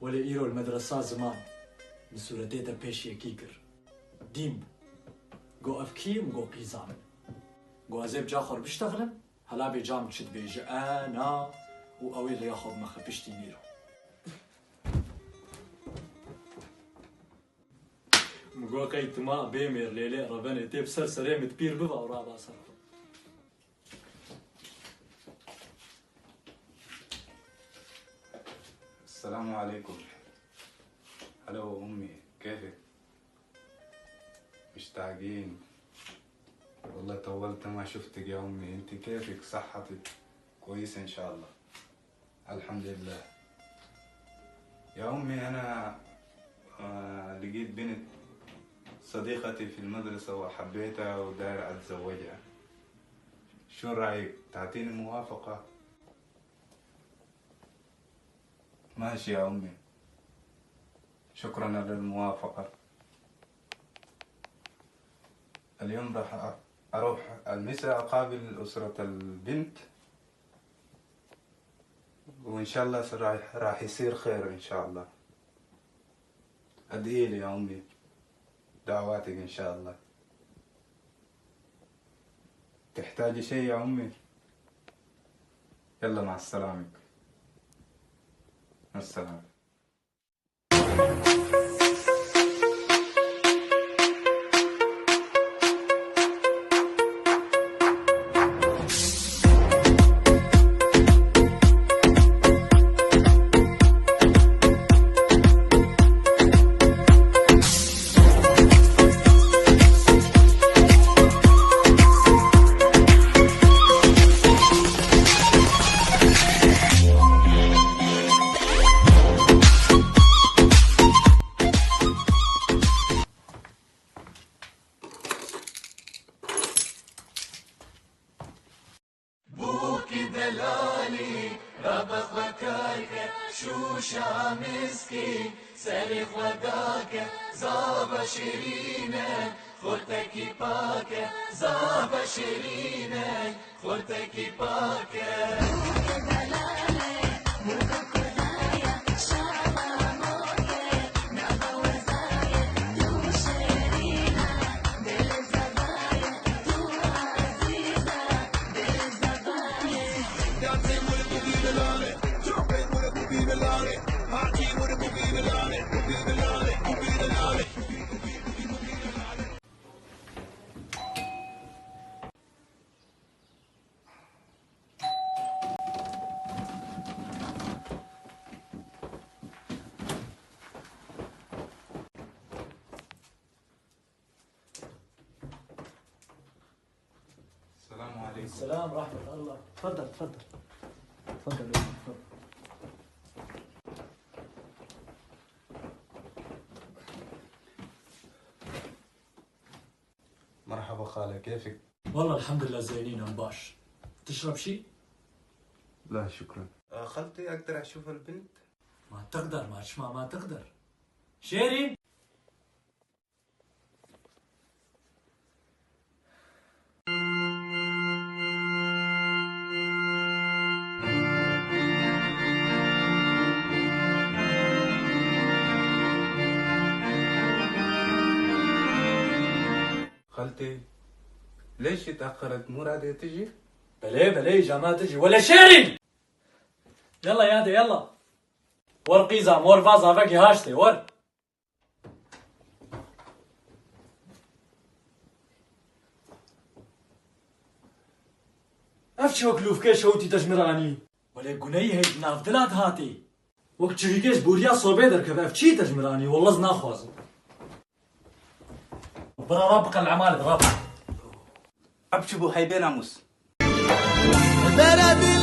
Welê îro li medresa ziman min sûretê te pêş yekî kir. Dîn bû. Go ev kî ye? Min got qîza min e. Go ez ê bi ca xwe re biştexilim, hela bê ca min çi dibêje e na û ew ê rêya xwe bimexe piştî nîro. Min got qey tu ma bê mêr lê lê rebenê tê bi ser serê min dipîr bibe û raba ser xwe. السلام عليكم. هلو أمي، كيفك؟ مشتاقين والله، طولت ما شفتك يا أمي. أنت كيفك؟ صحتك كويسة إن شاء الله؟ الحمد لله يا أمي. أنا لقيت بنت صديقتي في المدرسة وحبيتها وداير أتزوجها. شو رأيك؟ تعطيني موافقة؟ ماشي يا أمي، شكرا على الموافقة. اليوم راح أروح المساء أقابل أسرة البنت، وإن شاء الله راح يصير خير إن شاء الله. أدعي لي يا أمي، دعواتك إن شاء الله. تحتاجي شيء يا أمي؟ يلا مع السلامة، مع السلامة. السلام عليكم. السلام ورحمة الله. تفضل تفضل تفضل يا أمي، تفضل. مرحبا خالة، كيفك؟ والله الحمد لله زينين باش. تشرب شيء؟ لا شكرا. خالتي أقدر أشوف البنت؟ ما تقدر، ما تشمع، ما تقدر. شيرين. خالتي ليش تأخرت؟ مو راضية تجي؟ بلي بلي جا ما تجي ولا شيرين. يلا يا دي يلا. ور قيزة ور فازا فاكي هاشتي ور. أفشي وكلوف كيش هوتي تجمراني ولا قني هيك نافدلات هاتي وقت شريكيش بوريا صوبي دركب أفشي تجمراني والله زناخوز برا ربق العمال رب. أبشبو هيبين أموس. بلد.